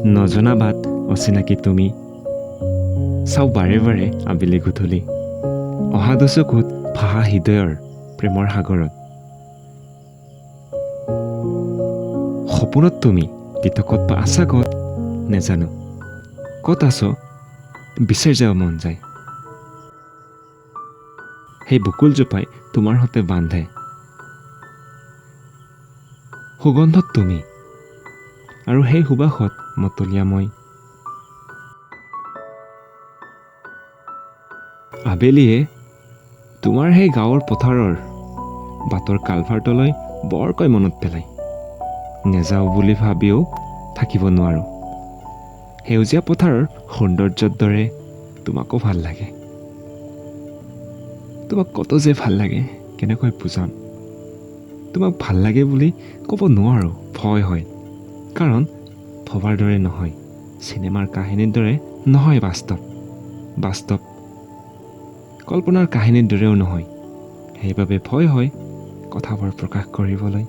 নজনা বাট অচিনাকি তুমি, চাওঁ বাৰে বাৰে আবেলি গধূলি, অহা দুচকুত ভাহা হৃদয়ৰ প্ৰেমৰ সাগৰত। সপোনত তুমি দিঠকত বা আছা ক'ত নেজানো, ক'ত আছ বিচাৰি যাব মন যায়। সেই বকুলজোপাই তোমাৰ সতে বান্ধে সুগন্ধত তুমি, আৰু সেই সুবাসত মতলীয়া মই। আবেলিয়ে তোমাৰ সেই গাঁৱৰ পথাৰৰ বাটৰ কালভাৰটোলৈ বৰকৈ মনত পেলায়। নেযাওঁ বুলি ভাবিও থাকিব নোৱাৰোঁ। সেউজীয়া পথাৰৰ সৌন্দৰ্যৰ দৰে তোমাকো ভাল লাগে। তোমাক কত যে ভাল লাগে কেনেকৈ বুজাম। তোমাক ভাল লাগে বুলি ক'ব নোৱাৰোঁ, ভয় হয়। কাৰণ ভবাৰ দৰে নহয়, চিনেমাৰ কাহিনীৰ দৰে নহয়, বাস্তৱ বাস্তৱ কল্পনাৰ কাহিনীৰ দৰেও নহয়। সেইবাবে ভয় হয় কথাবোৰ প্ৰকাশ কৰিবলৈ।